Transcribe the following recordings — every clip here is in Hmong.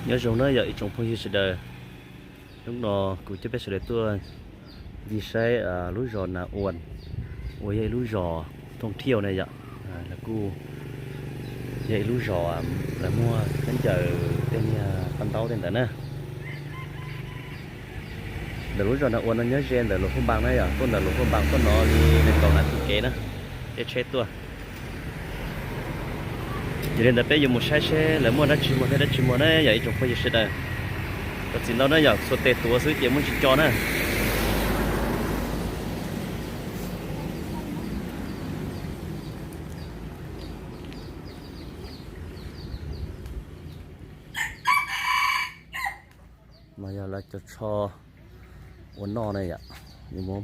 Nyob zoo na yog ib tsoom phooj ywg sawv daws, hnub no kuv coj peb sawv daws tuaj ncig saib lub zos Nas Uas, uas yog ib lub zos thooj thiauj na yom. Lawv kuj yog ib lub zos lawv muag khaub ncaws tej niag paj ntaub tej ntawd na. Ntawm lub zos Nas Uas no nyob ze ntawm Luas Phaj Npas na yom, tuaj ntawm Luas Phaj Npas tuaj no li nees nkaum nas this kev na, caij tsheb tuaj. Yog li ntawd peb yuav mus saib seb lawv muaj dab tsi muag thiab dab tsi muag na yog ib tsoom phooj ywg sawv daws. Txhob txwm ntau na yom, xuas tes tuav xwb ces muaj ntsis co na. No yog lawv cov tsho ua noj na yom, yuav muab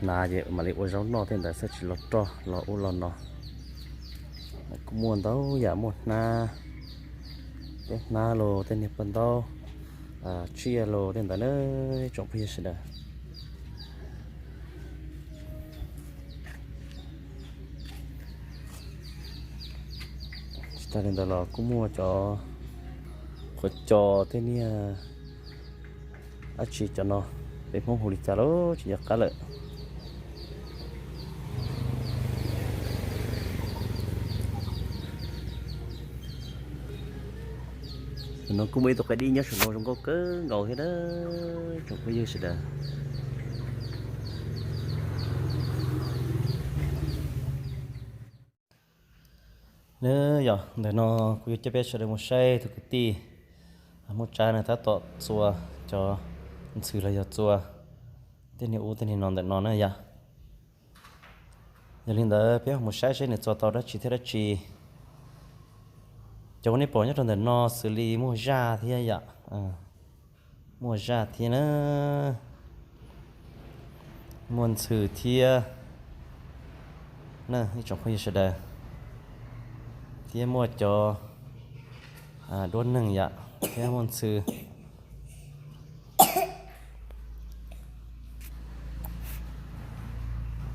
hnav ces mam li ua zaub noj tej ntawd xwb, tsis los roj los ub los no. Kuj muaj ntau yam, muaj hnab, tej hnab los tej niag paj ntaub, tsiaj los tej ntawd na, tsoom phooj ywg sawv daws. Tsis tas li ntawd los kuj muaj cov qhuav co tej niag dab tsi cov no, peb Hmoob hu li cas los tsis nco qab lawm. Ntawm no kuj muaj ib tug qaib dib nyob saum no zoo nkauj kawg nkaus thiab na, tsoom phooj ywg sawv daws. Nws yog ntawm no kuv yuav coj peb sawv daws mus saib tus kwv tij Hmoob Tsab na tab tom txua cov ntxhw los yog txua tej niag ub tej niag no ntawm no na yom. Yog li ntawd peb mus saib seb nws txua tau dab tsi thiab dab tsi. Cov uas nej pom nyob rau ntawm no xws li muaj zaj thiab yom, muaj zaj thiab na, muaj ntxhw thiab na ib tsoom phooj ywg sawv daws, thiab muaj cov duab neeg yom, thiab muaj ntxhw.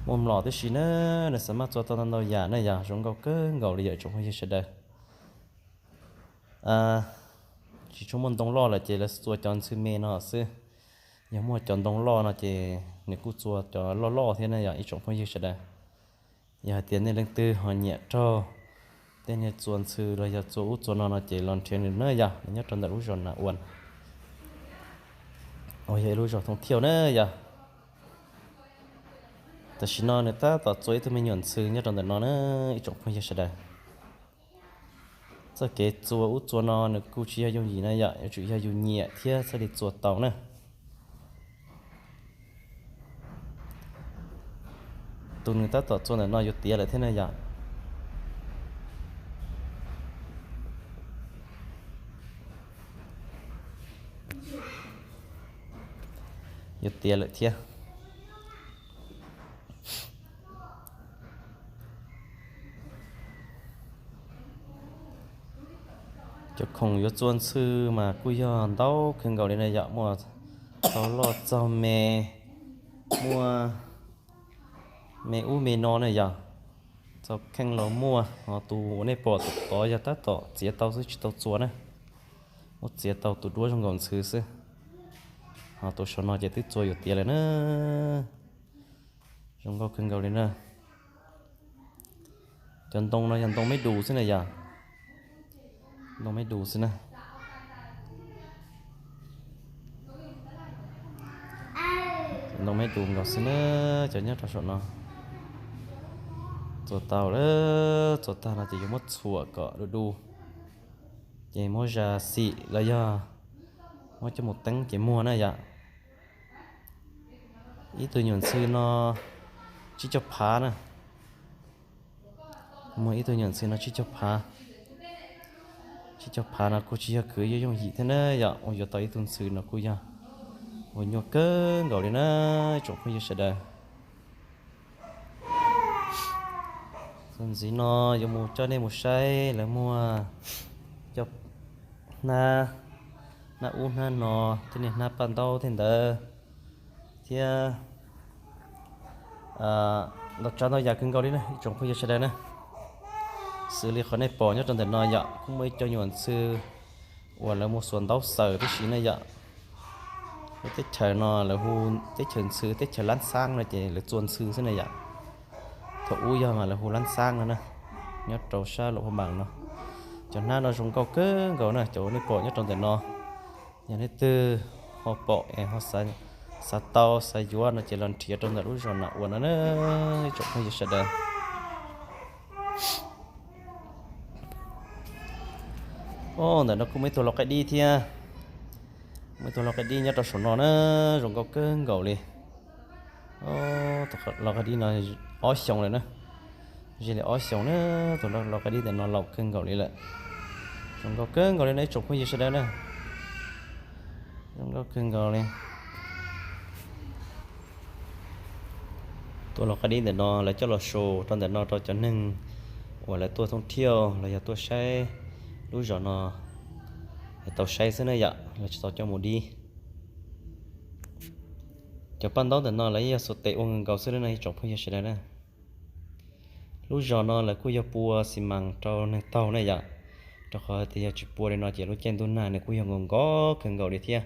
Muaj mlom tib si na, nws xav maj txua tau ntau ntau yam na yom, zoo nkauj kawg nkaus li yom ib tsoom phooj ywg sawv daws. Tsis tshua muaj ntoo loj lawm ces lawv txua cov ntxhw me no xwb. Yog muaj cov ntoo loj no ces nws kuj txua cov loj loj thiab na yom ib tsoom phooj ywg sawv daws. Yog hais tias nej leej twg ho nyiam raug tej niag txua ntxhw los yog txua ub txua no no ces los nrhiav nws na yom, nws nyob rau ntawm lub zos Nas Uas uas yog ib lub zos thooj thiauj na yom. Tam sim no nws tab tom txua ib tug me nyuam ntxhw nyob rau ntawm no na ib tsoom phooj ywg sawv daws. Txoj kev txua ub txua no nws kuj tsis yog yooj yim na yom, yuav tsum yog yus nyiam thiab thiaj li txua tau na. Tus nws tab tom txua ntawm no yuav tiav lawm thiab na yom. Yuav tiav lawm thiab. Cov khoom yuav txua ntxhw mas kuj yog ntau kawg nkaus li na yom, muaj txaug loj txaug me, muaj me ub me no na yom, txaug kheej los muaj. Ho tus uas nej pom tus tod yog tab tom txiav tau xwb tsis tau txua na, muab txiav tau tus duab zoo nkaus ntxhw xwb. Ho tus saum no ces twb txua yuav tiav lawm na. Zoo nkauj kawg nkaus li na. Cov ntoo no yog ntoo me dus xwb na yom, ntoo me dus xwb na. Ntoo me dus nkaus xwb na, cov nyob rau saum no. Txua tau lawm, txua tag no ces yuav muab txhuam kom du du, ces muab zas xim los yog muab coj mus teeb ces muag na yom. Ib tug nyuam ntxhw no tsib caug phav na. Muag ib tug nyuam ntxhw no tsib caug phav. Tsib caug phav no kuj tsis yog kwv yeej yooj yim thiab na yom, uas yuav tau ib tug ntxhw no kuj yog uas nyuaj kawg nkaus li na, tsoom phooj ywg sawv daws. Txuas ntxiv no yuav mus coj nej mus saib lawv muag cov hnab, hnab ub hnab no, tej niag hnab paj ntaub tej ntawd thiab ntau tsav ntau yam kawg nkaus li na ib tsoom phooj ywg sawv daws na. Xws li qhov nej pom nyob rau ntawm no yom, kuj muaj ib co nyuam ntxhw uas lawv muag xuas ntaub xaws tib si na yom. Lub teb chaws no lawv hu teb chaws ntxhw, teb chaws lab xab no ces lawv txua ntxhw xwb na yom. Thaum ub yog mas lawv hu lab xab no na, nyob rau sab Luam Phaj Npas no. Cov hnab no zoo nkauj kawg nkaus na, cov uas nej pom nyob rau ntawm no. Yog leej twg ho pom es ho xav tau xav yuav no ces los nrhiav rau ntawm lub zos Nas Uas no na, ib tsoom phooj ywg sawv daws. Ntawm no kuj muaj ib tug lau qaib dib thiab. Muaj ib tug lau qaib dib nyob rau saum no na, zoo nkauj kawg nkaus li. Lau qaib dib no ob xyoos lawm na, ze li ob xyoos na. Tus lau qaib dib ntawm no laus kawg nkaus li lawm. Zoo nkauj kawg nkaus li no ib tsoom phooj ywg sawv daws na. Zoo nkauj kawg nkaus li. Tus lau qaib dib ntawm no lawv coj los show rau ntawm no rau cov neeg uas lawv tuaj thoob thiaj los yog tuaj saib lub zos no tau saib xwb na yom, lawv tsis tau coj mus dib. Cov paj ntaub ntawm no lawv yeej yog xuas tes ua nkaus xwb na ib tsoom phooj ywg sawv daws na. Lub zos no lawv kuj yog pua xi mas rau neeg taug na yom, rau qhov tias yog tsis pua li no ces lub caij ntuj nag nws kuj yog nkos nkos kawg nkaus li thiab.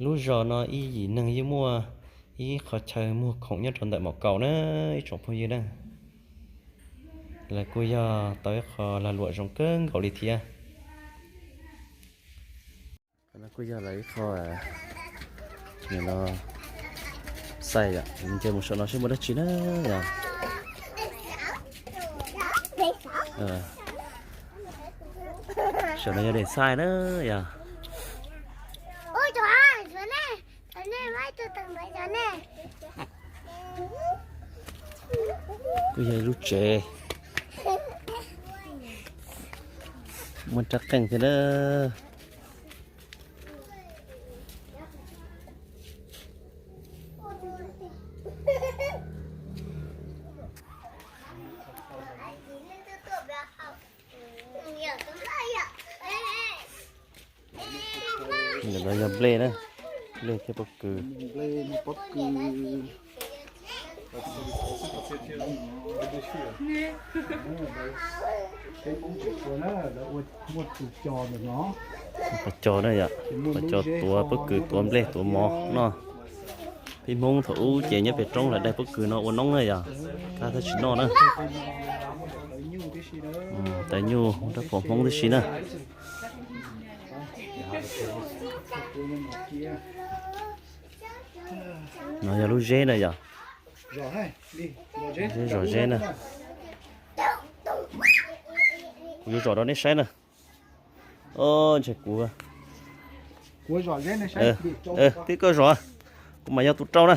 Lub zos no ib yim neeg yeej muaj ib qhov chaw muag khoom nyob rau ntawm mom kaus na ib tsoom phooj ywg na. Lawv kuj yog tau ib qho lag luam zoo kawg nkaus li thiab. Qhov no kuj yog lawv ib qho, no xais yom, nce mus saum no seb muaj dab tsi na yom. Saum no yog daim xais na yom. Kuj yog ib lub tsev muaj rab qeej thiab na. Ntawm no yog nplej na, nplej thiab pob kws. Qhov co na yom, qhov co tuav pob kws tuav nplej tuav mov noj. Peb Hmoob thaum ub ces nyob pem roob lawv daig pob kws no ua noob na yom, kab tab tsis noj na. Tawv nyuj, rab phom Hmoob tib si na. No yog lub zeb na yom. Zeb, zom zeb na. Kuv yuav zom rau nej saib na. Ntshe kuv, tib koj zom, kuv mas yog tus rau na.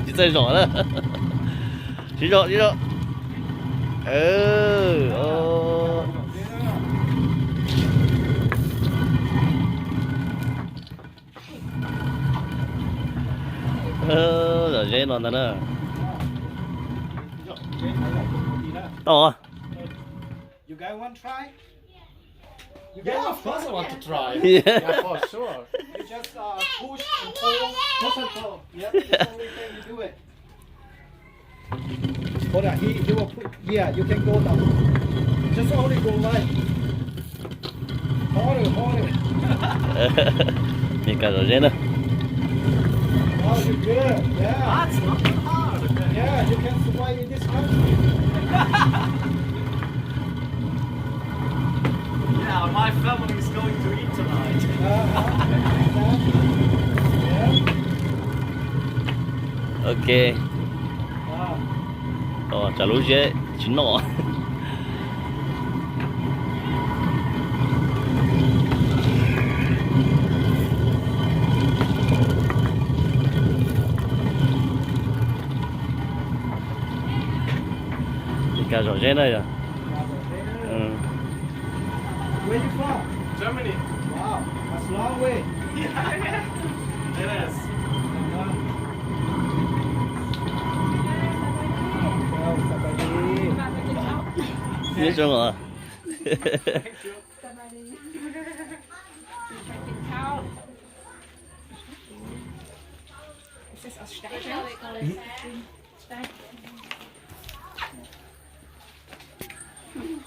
Tsis txawj zom na. Tsis zom, tsis zom. Zom zeb no ntag na. Tau. You guys want to try? You guys, of course I want to try. Yeah. Yeah, for sure. You just uh, push and pull. Push and pull. Yeah, that's the only thing you do it. Hold on, he, he will put, yeah, you can go down. Just only go right. Harder, harder. Nws kawm zom zeb na. Oh, you're good. Yeah. That's not hard. Yeah, you can survive in this country. Yeah, my family is going to eat tonight. Ok. Tsam lub zeb tsis noj. Li kas zom zeb na yog. Where you from? Germany. Wow, that's long way. Yeah, yeah. It is. Nyob zoo os. Is this Australian?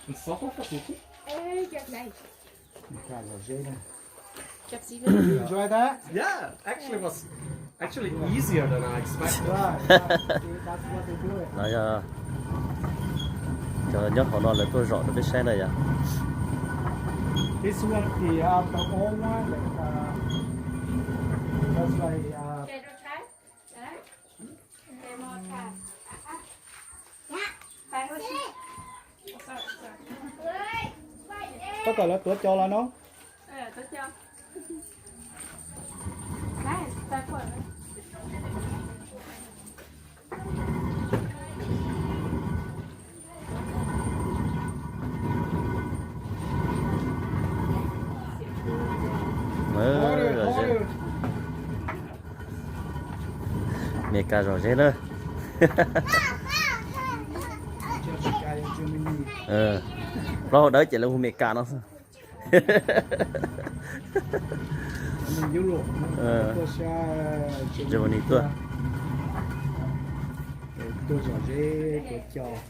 Ntxov koj koj tus tib. Ê, chụp này. Chụp gì vậy? You enjoy that? Yeah, actually was actually easier than I expected. Right, right. See, that's what they do it. No yog cov nyob hauv no lawv tuaj zom rau peb saib na yom. This one, the, uh, the old one, like, uh, that's like, uh, Koj kom lawv tuav cos los no. Ua, Amelikas zom zeb na. Plaub hau dawb ces lawv hu Amelikas no xwb. Germany tuaj. Tuaj zom zeb tuav cos.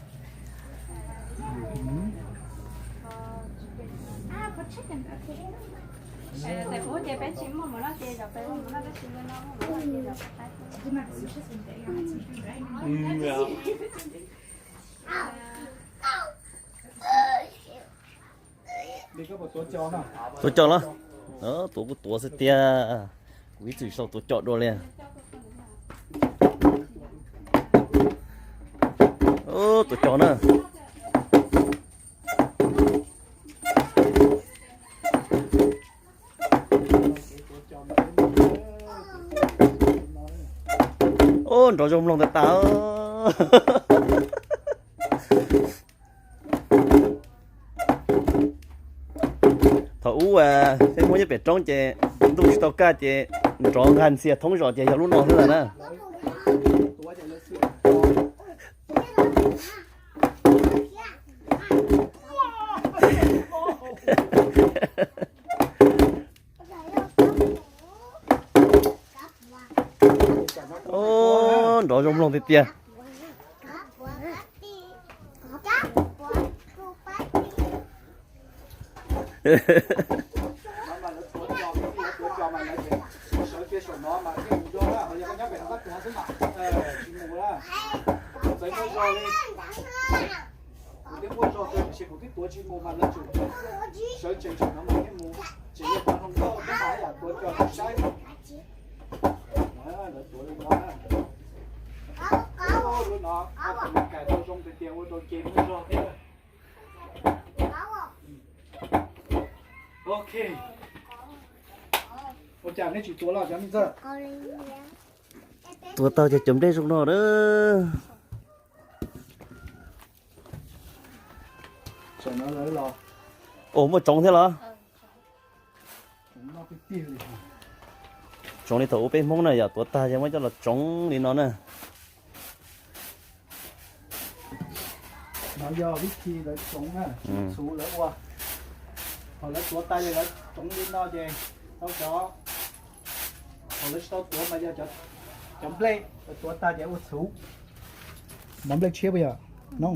Tuav cos los? Tuav kuj tuav xwb tiag. Kuv ib txwm sau tuav cos dua li. Tuav cos na. Ub, nrov zoo mloog tas tas. Thaum ub peb Hmoob nyob pem roob ces ntuj tsis tau kaj ces nrov nkag ntxhias thoob zos ces yog lub no xwb ntag na. Ub, nrov zoo mloog tiag tiag. Kuv twb muaj zog tiag tiam sis kuv twb tuav tsis mus mas lawv tsum sawv tsees tseem no mas thiaj mus, tseem yog cov hluas nkauj thiab mas yam tuav cos saib. Lawv tuav li no na. Lub no koj tus me kais tau zoo tiag tias ua rau ces muaj zog thiab. Ok. Ua cas neb tsis tuav los cov me ntxawg? Tuav tau cov cov nplej zoo no na. Ua muaj tsoov thiab los? Tsoov li thaum ub peb Hmoob na yom, tuav tag ces muab coj los tsoov li no na. No yog vib thi lawv tsoov na, txhuv lawv ua. Thaum lawv tuav tag ces lawv tsoov li no ces tau cov, thaum lawv tsis tau tuav mas yog cov nplej, lawv tuav tag ces ua txhuv. Mov nplej tshiab puas yog? No,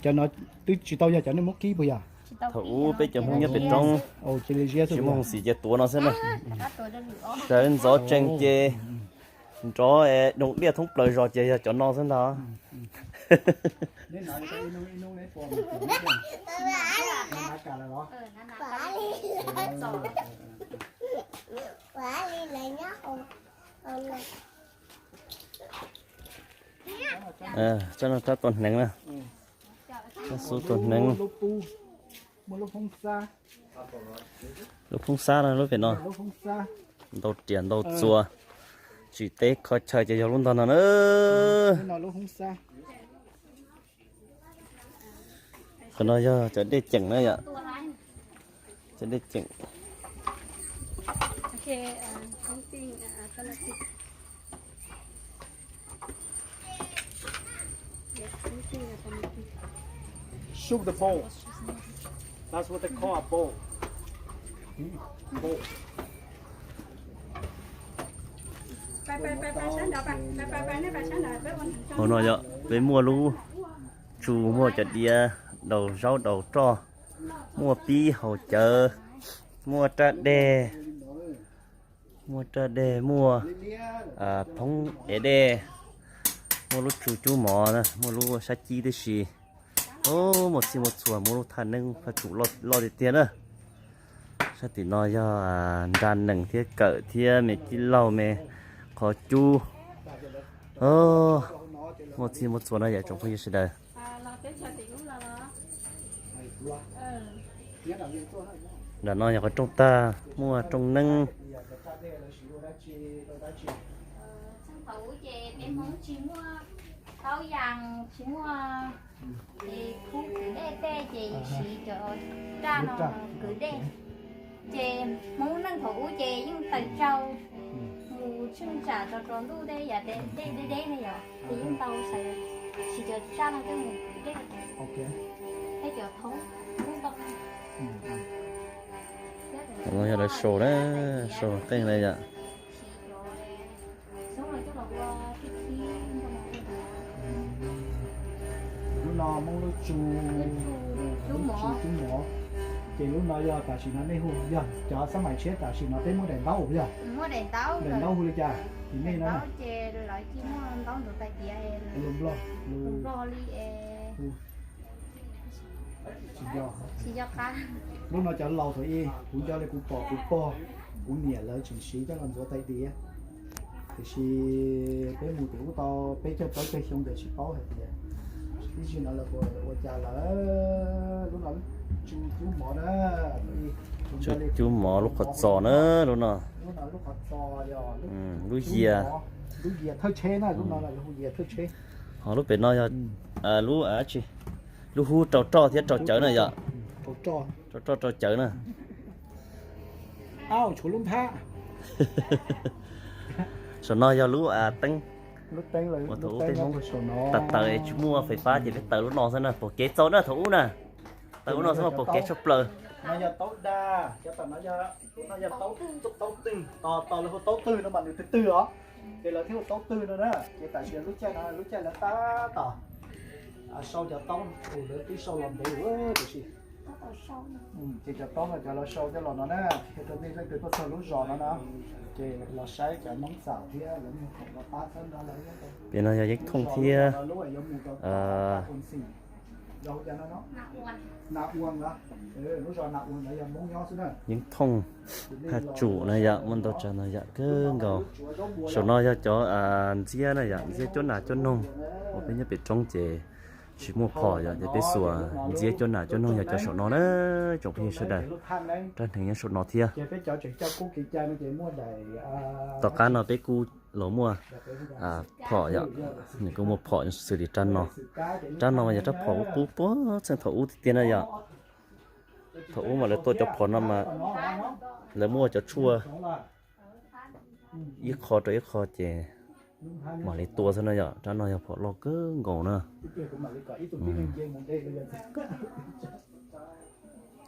cov no twb tsis tau yog cov nej muab kib puas yog? Thaum ub peb cov Hmoob nyob pem roob tsis muaj hoo xim ces tuav no xwb na. Sawv ntxov tsees ces nrov doog diaj thoob plaws zos ces yog cov no xwb ntag. Rab no rab tua hneev na. Rab xub tua hneev. Lub phoob xab no lub pem no. Ntau riam ntau txuas. Tsis teb kho chaw ces yog lub ntag no na. Qhov no yog cov dej ceem na yom. Cov dej ceem. Shoot the ball. That's what they call a ball. Ball. Hauv no yog peb muaj lub tsu, muaj cov diav daus zaub daus roj, muaj pib haus cawv, muaj raj dej, muaj raj dej, muaj phoob ev dej, muaj lub tsu cub mov, muaj lub sab cib tib si. Muaj txhij muaj txhua, muaj lub thaj neeb thaj tsum loj tiag tiag na. Sab tim no yog nra nees thiab kawm thiab me tij laug me qhov cub. Muaj txhij muaj txhua na yom tsoom phooj ywg sawv daws. Nram no yog qhov rooj tag, muaj rooj neeb. Thaum ub ces peb Hmoob tsis muaj taub yas, tsis muaj khub kwv dej tej, ces siv cov raj no kwv dej. Ces Hmoob neej thaum ub ces yeej taws tsau mus tsheej tsam rau rau ntuj tej yam dej deb deb ne yom, ces yeej tau siv cov raj no coj mus kwv dej, thiab cov thoob ntoo. Los yog lawv sau na, sau qeej na yom. Lub no muab lub tsu, lub tsu cub mov. Ces lub no yog tam sim no nej hu, yog cov xab mais tshiab tam sim no peb muab daim ntaub yog, daim ntaub hu li cas ces nej no. Lus Nplog, lus, tsis nco. Lub no cov laus thaum ub kuv nco li kuv pom kuv pog kuv niam lawv tseem siv coj los ntxuav tais diav. Tiam sis peb mus tim ub tau peb caug plaub caug xyoo ces tsis paub hais tias ib zaug no lawv ua cas lawm. Lub no lub tsu cub mov na. Tsu cub mov lub qhov txos na, lub no. Lub no lub qhov txos yog lub, lub yias, lub yias thawj tsheb na, lub no lub yias thawj tsheb. Ho lub pem no yog lub, lub hub rau roj thiab rau cawv na yom. Rau roj rau cawv na. Au, tshuav lub nthab. Saum no yog lub teeb. Lub teeb uas thaum ub peb Hmoob taws taws tsis muaj fais fab ces peb taws lub no xwb na, pom kev txaus na thaum ub na. Taws lub no xwb mas pom kev tshaj plaws. No yog taub dag, cov tom no yog, lub no yog taub twg, tos tos lawv hu taub twg no mas nws twg twg os. Ces lawv thiaj hu taub twg no na. Ces tam sim lub caij no lub caij lawv tab tom sau cov taub, lawv twb sau los ntev tiam sis ces cov taub no cov lawv sau coj los no na, qhia rau nej leej twg tuaj txog lub zos no na, ces los saib cov Hmoob xaus thiab lawv mus khoom los pab xab no lawm. Pem no yog yeeb thooj thiab yeeb thooj thaj tsum na yom, muaj ntau tsav ntau yam kawg nkaus. Saum no yog cov ntxiab na yom, ntxiab cuab nas cuab noog uas peb nyob pem roob ces tsis muaj phom yom, ces peb xuas ntxiab cuab nas cuab noog yog cov saum no na, tsoom phooj ywg sawv daws. Rab hneev nyob saum no thiab. Tom qab no peb kuj los muaj phom yom, nws kuj muaj phom xws li rab no. Rab no mas yog rab phom qub qub puag txheej thaum ub tiag tiag na yom. Thaum ub mas lawv tua cov phom no mas lawv muab cov tshuaj ib qho rau ib qho ces mam li tua xwb na yom. Rab no yog phom loj kawg nkaus na.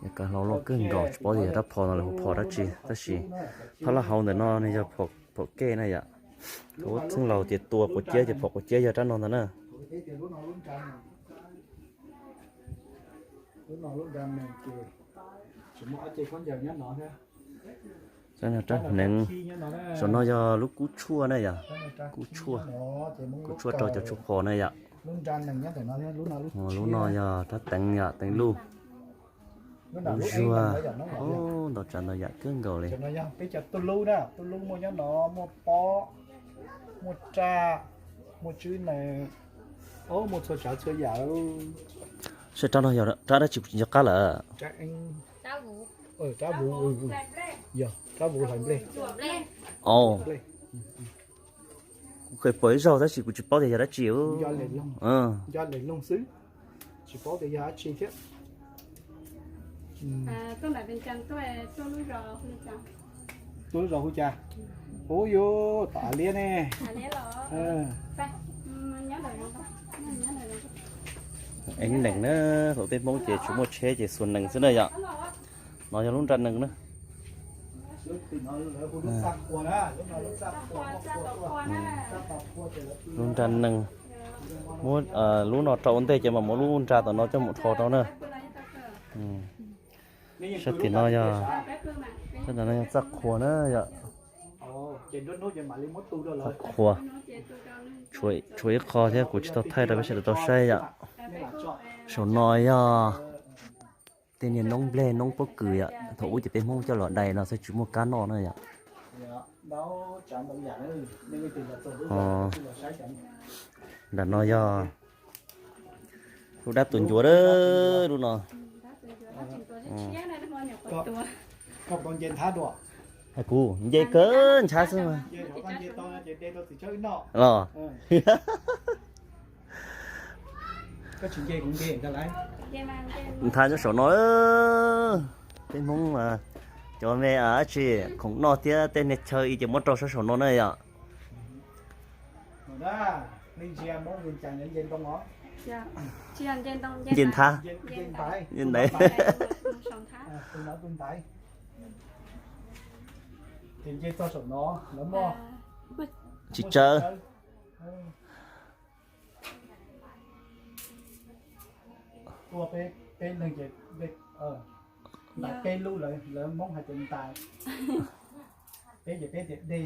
Yog ka hlau loj kawg nkaus, tsis paub tias yog rab phom no los hu phom dab tsi, tab sis phab laj hau ntawm no nws yog phom kej na yom. Thaum ub txheej laus ces tua quav ciab ces phom quav ciab yog rab no ntag na. Rab hneev, saum no yog lub kub tshuaj na yom, kub tshuaj, kub tshuaj rau cov tshuaj phom na yom. Lub no yog rab teev yom, teev luj, lub zuag, ntau tsav ntau yam kawg nkaus li. Saib rab no yog rab dab tsi kuv tsis nco qab lawm. Kuv kheev pom ib zaug tab sis kuv tsis paub tias yog dab tsi. Lub zos hu cas? Ub yuv, tom Av Liab ne. Ev nees na, thaum peb Hmoob ces tsis muaj tsheb ces xuas nees xwb na yom. No yog lub nra nees na. Lub nra nees, muab lub no rau ua ntej ces mam muab lub nra tom no coj mus rho rau na. Sab tim no yog, sab tim no yog txaj qhua na yom. Txaj qhua, tshuav ib qho thiab kuv tsis tau thaij rau peb sawv daws tau saib yom. Saum no yog tej niag noob nplej noob pob kws yom, thaum ub ces peb Hmoob coj los dai no xwb tsis muaj kab noj na yom. Nram no yog lub dab tuag ncuav, lub no. Kuv nce kawg ntshav xwb mas. Los, nthav nyob saum no. Peb Hmoob mas cov me dab tsi khoom noj thiab tej niag chaw ib ces muab rau sab saum no na yom. Nce nthav, nce ntaiv. Tsis tsawv. Ua peb, peb leeg ces, peb lub, lawv Hmoob hais tias ntais, peb ces peb tias dej,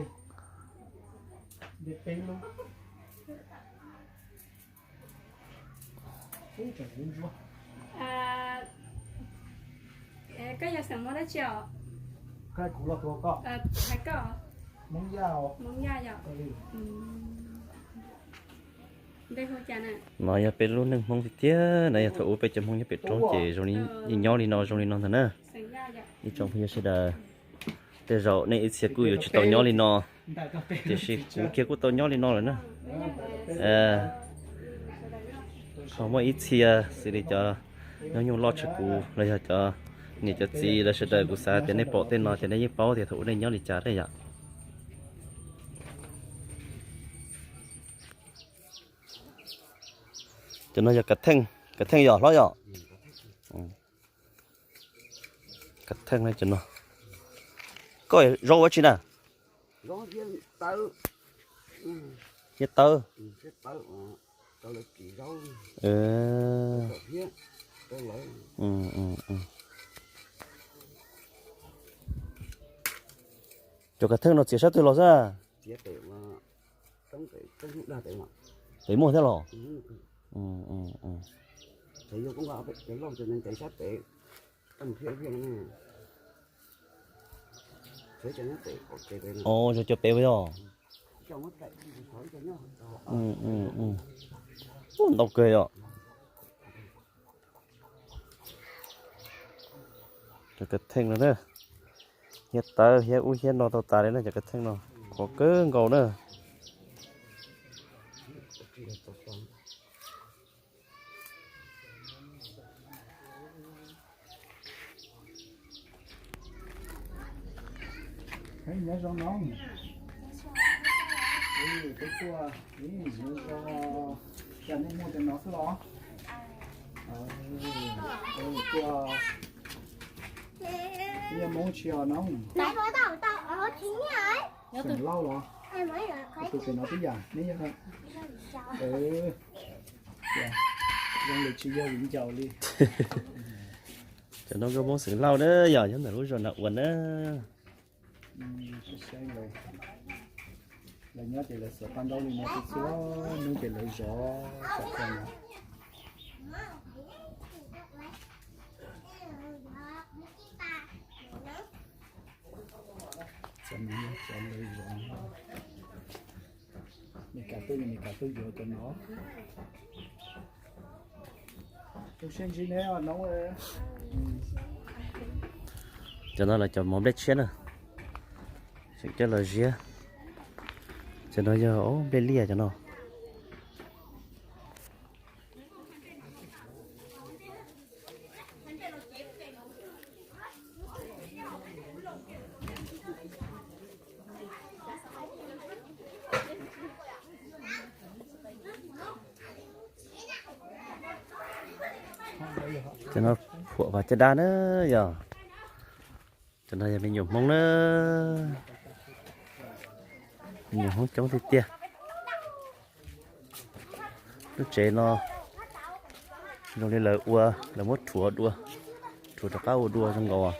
dej peb lub. Koj yog xeem Hmoob dab tsi os? Hais koj, Hmoob Yaj os. No yog peb lub neej Hmoob tiag tiag na, yog thaum ub peb cov Hmoob nyob pem roob ces zoo li, nyob li no zoo li no ntag na. Ib tsoom phooj ywg sawv daws, tej zaum nej ib txhia kuj yuav tsis tau nyob li no, tiam sis kuv kiag kuj tau nyob li no lawm na. Ho muaj ib txhia xws li cov nyob nyuj loj tshaj kuv los yog cov niam cov txiv lawv sawv daws kuv xav tias nej pom tej no ces nej yeej paub tias thaum ub nej nyob li cas thiab yom. Cov no yog kav theej, kav theej yog hlob yom. Kav theej cov no. Koj zaub ua tsi na? Hiab tawb. Cov kav theej no txiav sab twg los xwb? Pem muaj thiab los? Zoo cov pem yog. Ntau kawg yom. Cov kav theej no na, hiab tawb hiab ub hiab no tau tas li na, cov kav theej no qhuav kawg nkaus na. Nyob zoo no. Peb tuaj, nyob zoo, cas nej muaj cov no xwb los? Tuaj, yog Hmoob tsis yog no. Xeem Lauj los? Tus pem no twb yam neb yog, zoo li tsis yog viv ncaus li. Cov no nkauj Hmoob xeem Lauj na, yog nyob ntawm lub zos Nas Uas na. Lawv nyob ces lawv xuas paj ntaub li no xwb, hnub ces lawv zov tom ko no. Cov no yog cov lawv zov, Meskas tuaj, Meskas tuaj yuav cov no. Cov no los cov mov nplej tshiab na, tseem coj los ziab. Cov no yog nplej liaj cov no. Cov no phuam Vaj Caj Dab na yog. Cov no yog me nyuam Hmoob na. Me nyuam Hmoob coob tiag tiag. Lub tsev no zoo li lawv ua, lawv muab rhuav dua, rhuav rov qab ua dua zoo nkaus.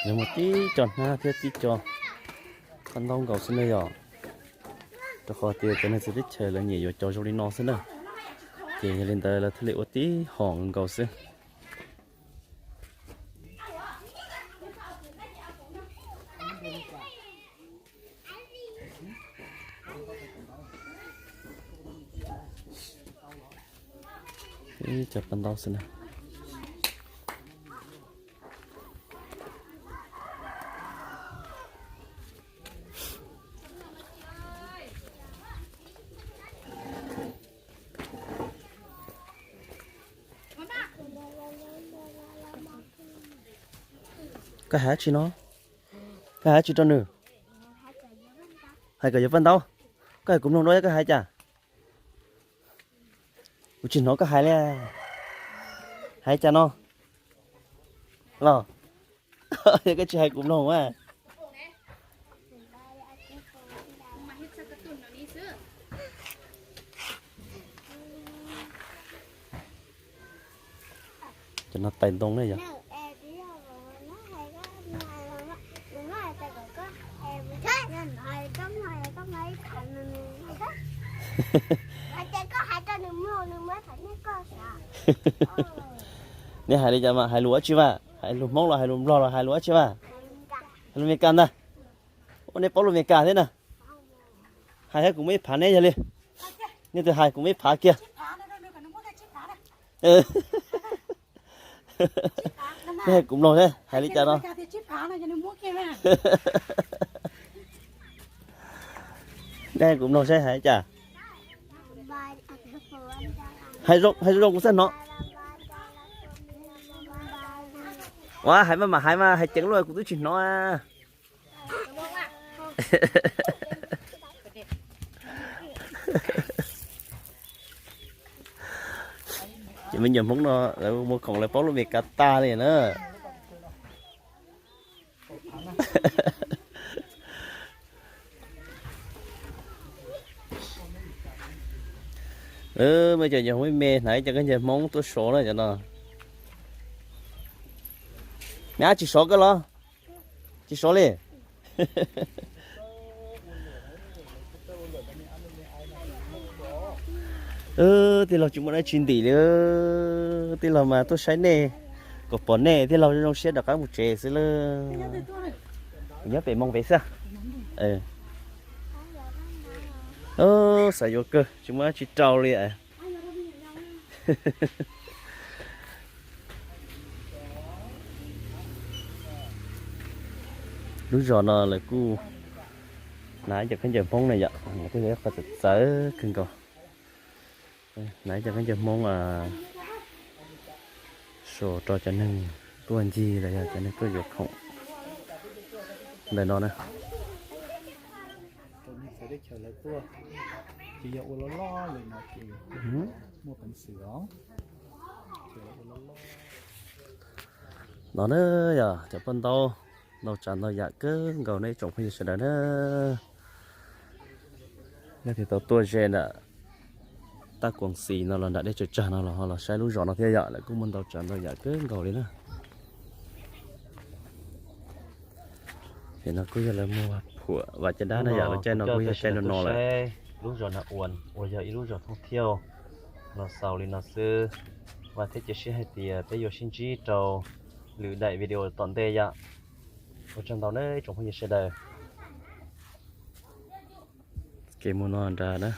Nws muaj tib co hnab thiab tib co paj ntaub nkaus xwb na yom. Rau qhov tias cov neeg txawv teb chaws lawv nyiam yuav cov zoo li no xwb na. Ces yog li ntawd lawv thiaj li ua tib hom nkaus xwb. Ib co paj ntaub xwb na. Koj hais dab tsi no? Koj hais dab tsi rau nws? Hais kom yuav paj ntaub. Koj hais kuv mloog dua, koj hais cas? Kuv tsis hnov koj hais li. Hais cas no? Los, yog koj tsis hais kuv mloog a. Cov no tais ntoo ne yog. Neb hais li cas mas, hais lus dab tsi mas, hais lus Hmoob los hais lus Nplog los hais lus dab tsi mas? Hais lus Meskas ntag. Ua, neb paub lus Meskas thiab na. Hais thiab kuv muab ib phav neb yog li. Nej twb hais kuv muab ib phav kiag. Nej hais kuv mloog seb hais li cas no. Nej hais kuv mloog seb hais li cas. Hais zoo zoo kuv xav hnov. Ua, hais mas mam hais mas, hais ceev luaj kuv twb tsis hnov. Ces me nyuam Hmoob no lawv muag khoom lawv paub lub Meskas tag li na. Muaj cov nyuam Hmoob me hnav cov khaub ncaws Hmoob tuaj sov na cov no. Me ab tsis sov koj los? Tsis sov li. Tij laug tsis muaj dab tsi ntim li. Tij laug mas tuaj saib nej, kom pom nej tij laug zoo siab rov qab mus tsev xwb lawm. Kuv nyob pem Moos Pes xwb. Xav yuav kawg tsis muaj dab tsi rau li. Lub zos no lawv kuj hnav cov khaub ncaws Hmoob na yom, kuj yog ib qho txawv txawv kawg nkaus. Hnav cov khaub ncaws Hmoob, sau rau cov neeg tuaj ncig los yog cov neeg tuaj yuav khoom ntawm no na. Thaum nej txawv teb chaws lawv tuaj, ces yog ua loj loj li no ces muaj peev xwm os. No na yog cov paj ntaub ntau tsav ntau yam kawg nkaus nej ib tsoom phooj ywg sawv daws na. Leej twg tau tuaj ze nram Taj Kuam Xis no los nram dej tsaws tsag no los ho los saib lub zos no thiab yom, lawv kuj muaj ntau tsav ntau yam kawg nkaus li na. Ces no kuj yog lawv muag phuam Vaj Caj Dab na yom, lawv caij no kuj yog caij no no lawm. Lub zos Na Uas uas yog ib lub zos thooj thiauj los xaus li no xwb. Vam thiab cia siab hais tias peb yuav sib ntsib rau lwm daim video tom ntej yom. Ua tsaug ntau nawb ib tsoom phooj ywg sawv daws. Kev mus no nrad na.